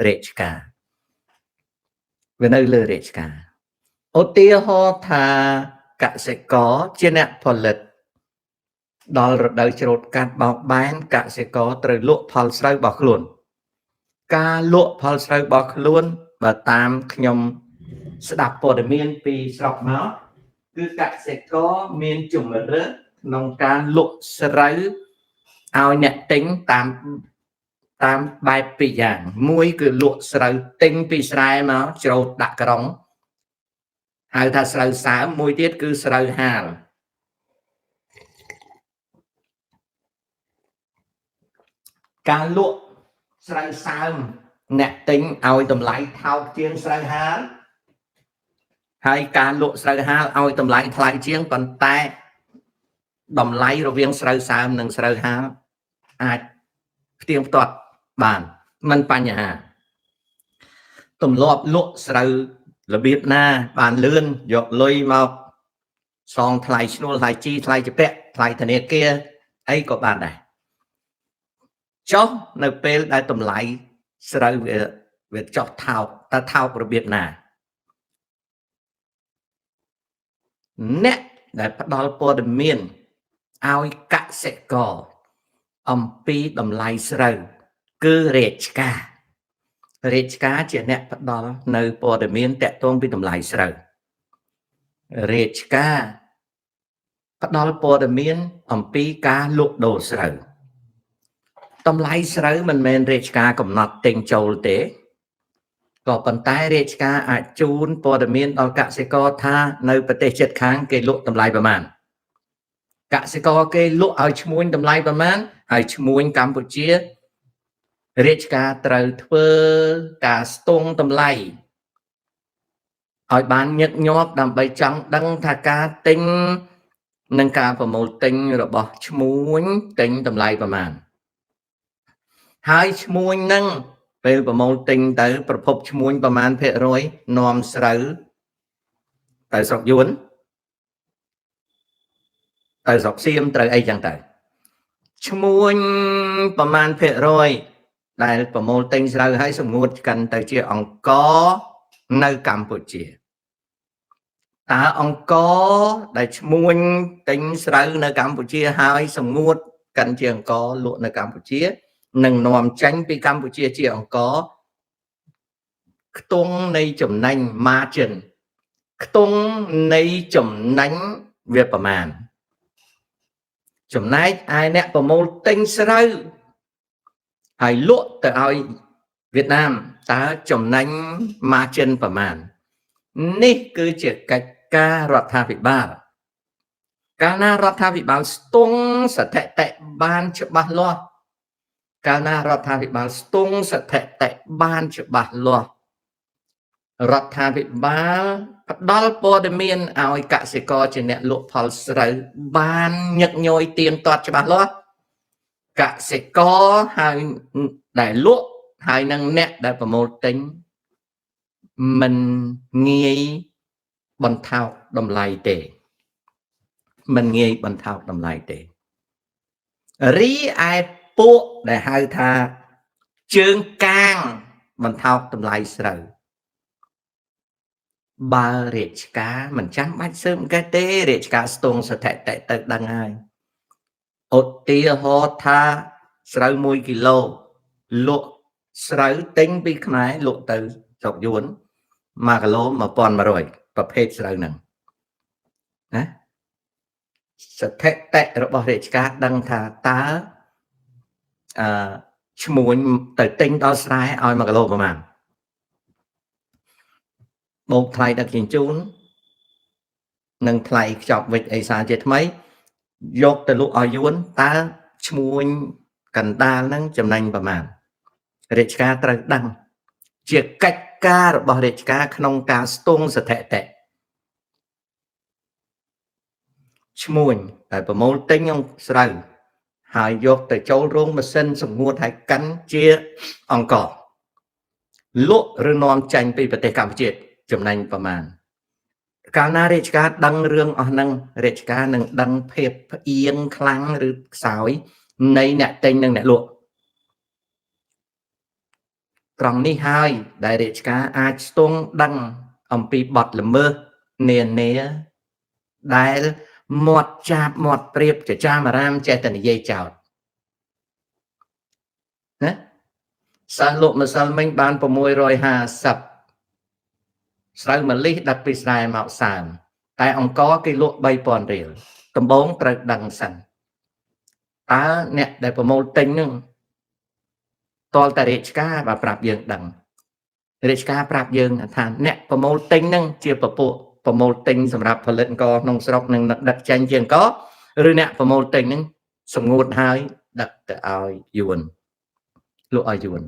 រាជការវានៅលើរាជការឧទាហរណ៍ថាកសិករជាអ្នកផលិតដល់រដូវច្រូតកាត់បោកបែនកសិករត្រូវលក់ផលស្រូវរបស់ខ្លួនការលក់ផលស្រូវរបស់ខ្លួនបើតាមខ្ញុំស្ដាប់ព័ត៌មានពីស្រុកមកគឺកសិករមានជំរើសក្នុងការលក់ស្រូវឲ្យអ្នកទិញតាមបែបពីរយ៉ាងមួយគឺលក់ស្រូវទិញពីស្រែមកច្រូតដាក់ក្រុងហៅថាស្រូវសើមមួយទៀតគឺស្រូវហាលការលក់ស្រូវសើមអ្នកទិញឲ្យតម្លៃថោកជាងស្រូវហាលហើយការលក់ស្រូវហាលឲ្យតម្លៃថ្លៃជាងប៉ុន្តែតម្លៃរវាងស្រូវសើមនិងស្រូវហាលអាចផ្ទៀងផ្ទាត់បានមិនបញ្ហាទម្លាប់លក់ស្រូវរបៀបណាបានលឿនយកលុយមកសងថ្លៃឈ្នួលថ្លៃជីថ្លៃជពាក់ថ្លៃធនាគារអីក៏បានដែរចុះនៅពេលដែលតម្លៃស្រូវវាចុះថោកតើថោករបៀបណាអ្នកដែលផ្ដល់ព័ត៌មានឲ្យកសិករអំពីតម្លៃស្រូវគឺរាជការរាជការជាអ្នកផ្ដល់នៅព័ត៌មានតាក់ទងពីតម្លៃស្រូវរាជការផ្ដល់ព័ត៌មានអំពីការលក់ដូរស្រូវតម្លៃស្រូវមិនមែនរាជការកំណត់ទិញចូលទេក៏ប៉ុន្តែរាជការអាចជូនព័ត៌មានដល់កសិករថានៅប្រទេសជិតខាងគេលក់តម្លៃប្រមាណកសិករគេលក់ឲ្យឈ្មួញតម្លៃប្រមាណហើយឈ្មួញកម្ពុជារាជការត្រូវធ្វើការស្ទង់តម្លៃឲ្យបានញឹកញាប់ដើម្បីចង់ដឹងថាការទិញនិងការប្រមូលទិញរបស់ឈ្មួញទិញតម្លៃប្រមាណហើយឈ្មួញនឹងពេលប្រមូលទិញទៅប្រភពឈ្មួញប្រមាណភាគរយនាំស្រូវទៅស្រុកយួនទៅស្រុកសៀមត្រូវអីចឹងទៅឈ្មួញប្រមាណភាគរយដែលប្រមូលទិញស្រូវហើយសម្ងួតឆ្កិនទៅជាអង្គនៅកម្ពុជាតើអង្គដែលឈ្មួញទិញស្រូវនៅកម្ពុជាហើយសម្ងួតកិនជាអង្គលក់នៅកម្ពុជានិងនាំចេញពីកម្ពុជាជាអង្គខ្ទង់នៃចំណេញ margin ខ្ទង់នៃចំណេញវាប្រមាណចំណែកឯអ្នកប្រមូលទិញស្រូវហើយលក់ទៅឲ្យវៀតណាមតើចំណេញ margin ប្រមាណនេះគឺជាកិច្ចការរដ្ឋាភិបាលកាលណារដ្ឋាភិបាលស្ទង់ស្ថិតិបានច្បាស់លាស់កាលណារដ្ឋាភិបាលស្ទង់ស្ថិតិបានច្បាស់លាស់រដ្ឋាភិបាលផ្ដល់ព័ត៌មានឲ្យកសិករជាអ្នកលក់ផលស្រូវបានញឹកញយទៀងទាត់ច្បាស់លាស់កសិករហើយដែលលក់ហើយនឹងអ្នកដែលប្រមូលទិញមិនងាយបន្ថោកតម្លៃទេមិនងាយបន្ថោកតម្លៃទេរីឯពួកដែលហៅថាជើងកាងបន្ថោកតម្លៃស្រូវបើរាជការមិនចាំបាច់ស៊ើបអង្កេតទេរាជការស្ទង់ស្ថិតិទៅដឹងហើយឧទាហរណ៍ថាស្រូវ1គីឡូលក់ស្រូវទិញពីខ្មែរលក់ទៅស្រុកយួន1គីឡូ1100ប្រភេទស្រូវហ្នឹងណាស្ថិតិរបស់រាជការដឹងថាតើអឺឈ្មួញទៅទិញដល់ស្រែឲ្យ1គីឡូប្រមាណបូកថ្លៃដឹកជញ្ជូននិងថ្លៃខ្ចប់វិចអីសាជាថ្មីយកទៅលក់ឲ្យយួនតើឈ្មួញកណ្ដាលហ្នឹងចំណេញប្រមាណរាជការត្រូវដឹងជាកិច្ចការរបស់រាជការក្នុងការស្ទង់ស្ថិតិឈ្មួញតែប្រមូលទិញស្រូវហើយយកទៅចូលរោងម៉ាស៊ីនសម្ងួតហើយកិនជាអង្គលក់ឬនាំចេញពីប្រទេសកម្ពុជាចំណេញប្រមាណកាលណារាជការដឹងរឿងអស់ហ្នឹងរាជការនឹងដឹងភាពផ្អៀងខ្លាំងឬខ្សោយនៃអ្នកទិញនិងអ្នកលក់ ត្រង់នេះហើយដែលរាជការអាចស្ទង់ដឹងអំពីបទល្មើសនានាដែលមាត់ចាបមាត់ព្រៀបចចាមអារាមចេះតែនិយាយចោតណាសិស្សលោកម្សិលមិញបាន650ស្រូវម្លិះដឹកពីស្រែមកសើមតែអង្គគេលក់3000រៀលដំបងត្រូវដឹងសិនតើអ្នកដែលប្រមូលទិញនឹងតលតែរាជការបើប្រាប់យើងដឹងរាជការប្រាប់យើងថាអ្នកប្រមូលទិញនឹងជាពពួកប្រមូលទិញសម្រាប់ផលិតអង្គក្នុងស្រុកនិងដឹកចេញជាអង្គឬអ្នកប្រមូលទិញនឹងសម្ងួតហើយដឹកទៅឲ្យយួនលក់ឲ្យយួន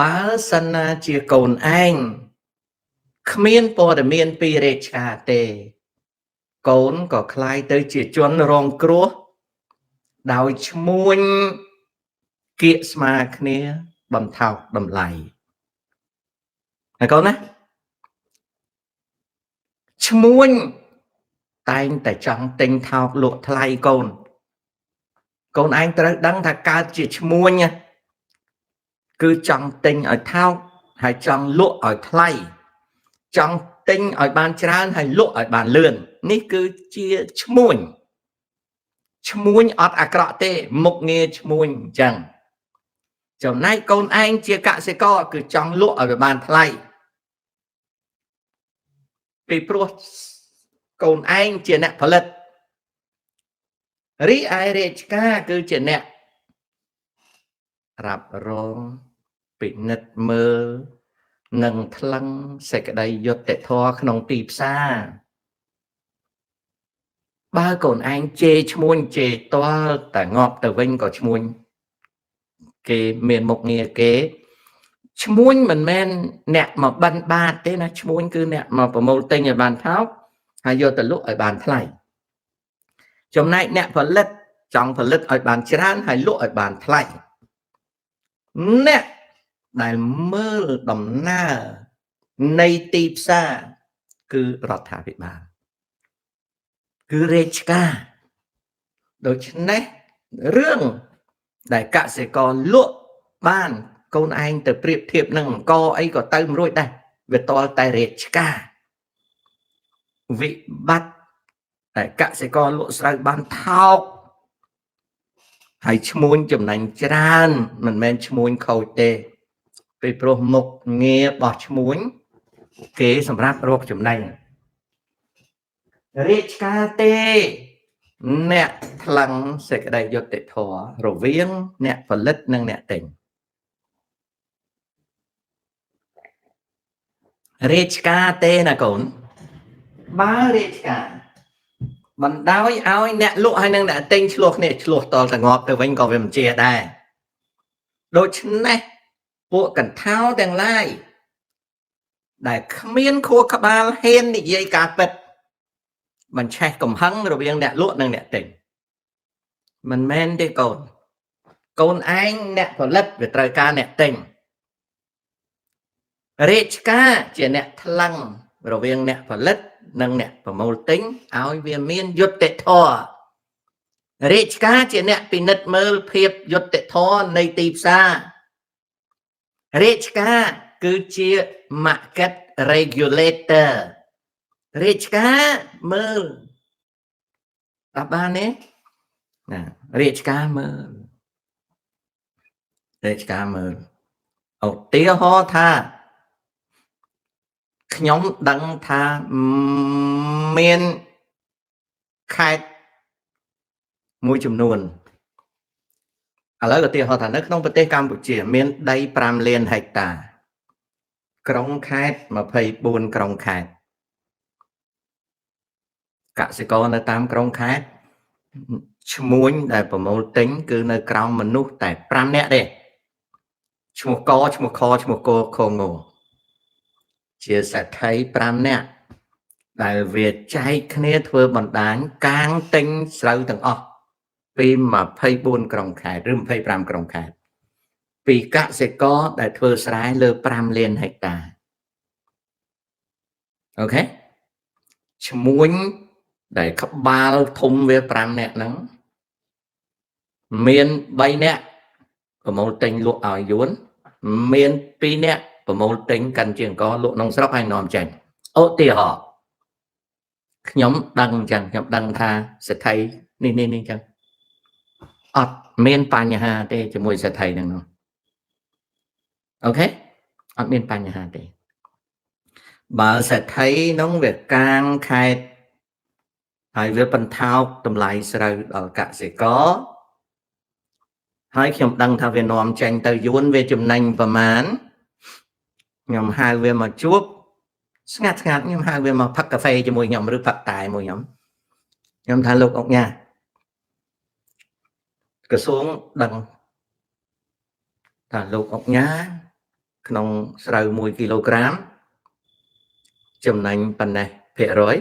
បើសិនណាជាកូនឯងគ្មានព័ត៌មានពីរាជការទេកូនក៏คล้ายទៅជាជនរងគ្រោះដោយឈ្មួញគៀកស្មាគ្នាបន្ថោកតម្លៃហើយកូនណាឈ្មួញតែងតែចង់ទិញថោកលក់ថ្លៃកូនកូនឯងត្រូវដឹងថាកើតជាឈ្មួញគឺចង់ទិញឲ្យថោកហើយចង់លក់ឲ្យថ្លៃចង់ទិញឲ្យបានច្រើនហើយលក់ឲ្យបានលឿននេះគឺជាឈ្មួញឈ្មួញអត់អាក្រក់ទេមុខងារឈ្មួញអញ្ចឹងចំណែកកូនឯងជាកសិករគឺចង់លក់ឲ្យវាបានថ្លៃពីព្រោះកូនឯងជាអ្នកផលិតរីឯរាជការគឺជាអ្នករ៉ាប់រងពិនិត្យមើលនិងថ្លឹងសេចក្តីយុត្តិធម៌ក្នុងទីផ្សារបើកូនឯងជេរឈ្មួញជេរទាល់តែងាប់ទៅវិញក៏ឈ្មួញគេមានមុខងារគេឈ្មួញមិនមែនអ្នកមកបិណ្ឌបាតទេណាឈ្មួញគឺអ្នកមកប្រមូលទិញឲ្យបានថោកហើយយកទៅលក់ឲ្យបានថ្លៃចំណែកអ្នកផលិតចង់ផលិតឲ្យបានច្រើនហើយលក់ឲ្យបានថ្លៃអ្នកដែលមើលដំណើរនៃទីផ្សារគឺរដ្ឋាភិបាលគឺរាជការដូច្នេះរឿងដែលកសិករលក់បានកូនឯងទៅប្រៀបធៀបនឹងអង្គអីក៏ទៅមិនរួចដែរវាតល់តែរាជការវិបត្តិតែកសិករលក់ស្រូវបានថោកហើយឈ្មួញចំណេញច្រើនមិនមែនឈ្មួញខូចទេពីព្រោះមុខងាររបស់ឈ្មួញគេសម្រាប់រកចំណេញរាជការទេអ្នកថ្លឹងសេចក្តីយុត្តិធម៌រវាងអ្នកផលិតនិងអ្នកទិញរាជការទេណាកូនបើរាជការបណ្ដោយឲ្យអ្នកលក់ហើយនិងអ្នកទិញឆ្លោះគ្នាឆ្លោះតលតែងាប់ទៅវិញក៏វាមិនជាដែរដូច្នេះពួកកន្ធោទាំងឡាយដែលគ្មានខួរក្បាលហ៊ាននិយាយការពិតបញ្ឆេះកំហឹងរវាងអ្នកលក់និងអ្នកទិញមិនមែនទេកូនកូនឯងអ្នកផលិតវាត្រូវការអ្នកទិញរាជការជាអ្នកថ្លឹងរវាងអ្នកផលិតនិងអ្នកប្រមូលទិញឲ្យវាមានយុត្តិធម៌រាជការជាអ្នកពិនិត្យមើលភាពយុត្តិធម៌នៃទីផ្សាររាជការគឺជា market regulator រាជការមើលតើបានទេណារាជការមើលរាជការមើលឧទាហរណ៍ថាខ្ញុំដឹងថាមានខេត្តមួយចំនួនឥឡូវឧទាហរណ៍ថានៅក្នុងប្រទេសកម្ពុជាមានដី5លានហិកតាក្រុងខេត្ត24ក្រុងខេត្តកសិករនៅតាមក្រុងខេត្តឈ្មួញដែលប្រមូលទិញគឺនៅក្រោមមនុស្សតែ5នាក់ទេឈ្មោះកឈ្មោះខឈ្មោះកខងជាសេដ្ឋី5នាក់ដែលវាចែកគ្នាធ្វើបណ្ដាញកាងទិញស្រូវទាំងអស់ពី24ក្រុងខេត្តឬ25ក្រុងខេត្តពីកសិករដែលធ្វើស្រែលើ5លានហិកតាអូខេឈ្មួញដែលក្បាលធំវា5នាក់ហ្នឹងមាន3នាក់ប្រមូលទិញលក់ឲ្យយួន មាន2នាក់ប្រមូលទិញកាន់ជាអង្គលក់ក្នុងស្រុកហើយនាំចេញឧទាហរណ៍ខ្ញុំដឹងអញ្ចឹងខ្ញុំដឹងថាសេដ្ឋីនេះនេះនេះអញ្ចឹងអត់មានបញ្ហាទេជាមួយសេដ្ឋីហ្នឹងនោះOK អត់មានបញ្ហាទេបើសេដ្ឋីនោះវាកាងខេតហើយវាបន្ថោកតម្លៃស្រូវដល់កសិករហើយខ្ញុំដឹងថាវានាំចេញទៅយួនវាចំណេញប្រមាណខ្ញុំហៅវាមកជួបស្ងាត់ស្ងាត់ខ្ញុំហៅវាមកផឹកកាហ្វេជាមួយខ្ញុំឬផឹកតែមួយខ្ញុំខ្ញុំថាលោកអុកញ៉ាក្រសួងដឹងថាលោកអុកញ៉ាក្នុងស្រូវ1គីឡូក្រាមចំណេញប៉ុណ្ណេះភាគរយ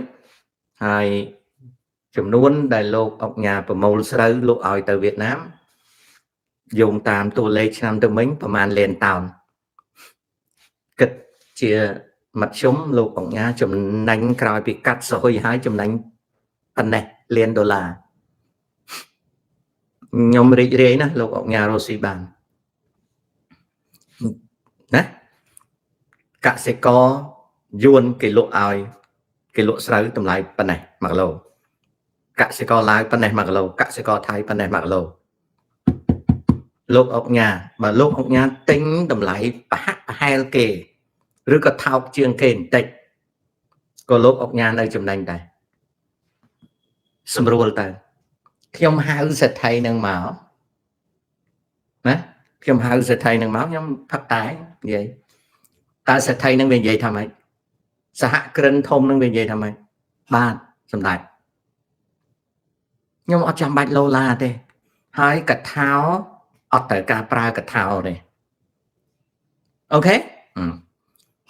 ហើយចំនួនដែលលោកអុកញ៉ាប្រមូលស្រូវលោកឲ្យទៅវៀតណាមយោងតាមតួលេខឆ្នាំទៅមិញប្រមាណលានតោនគិតជាមធ្យមលោកអុកញ៉ាចំណេញក្រោយពីកាត់សហុយហើយចំណេញប៉ុណ្ណេះលានដុល្លារខ្ញុំរីករាយណាស់លោកអុកញ៉ារស់ស៊ីបានណាកសិករយួនគេលក់ឲ្យគេលក់ស្រូវតម្លៃប៉ុណ្ណេះ1គីឡូកសិករឡាវប៉ុណ្ណេះ1គីឡូកសិករថៃប៉ុណ្ណេះ1គីឡូលោកអុកញ៉ាបើលោកអុកញ៉ាទិញតម្លៃប្រហាក់ប្រហែលគេឬក៏ថោកជាងគេបន្តិចក៏លោកអុកញ៉ានៅចំណេញដែរស្រួលទៅខ្ញុំហៅសេដ្ឋីនឹងមកណាខ្ញុំហៅសេដ្ឋីនឹងមកខ្ញុំផឹកតែនិយាយតើសេដ្ឋីនឹងវានិយាយថាម៉េចសហគ្រិនធំនឹងវានិយាយថាម៉េចបាទសម្ដេចខ្ញុំអត់ចាំបាច់ឡូឡាទេហើយកថាអត់ត្រូវការប្រើកថាទេOK។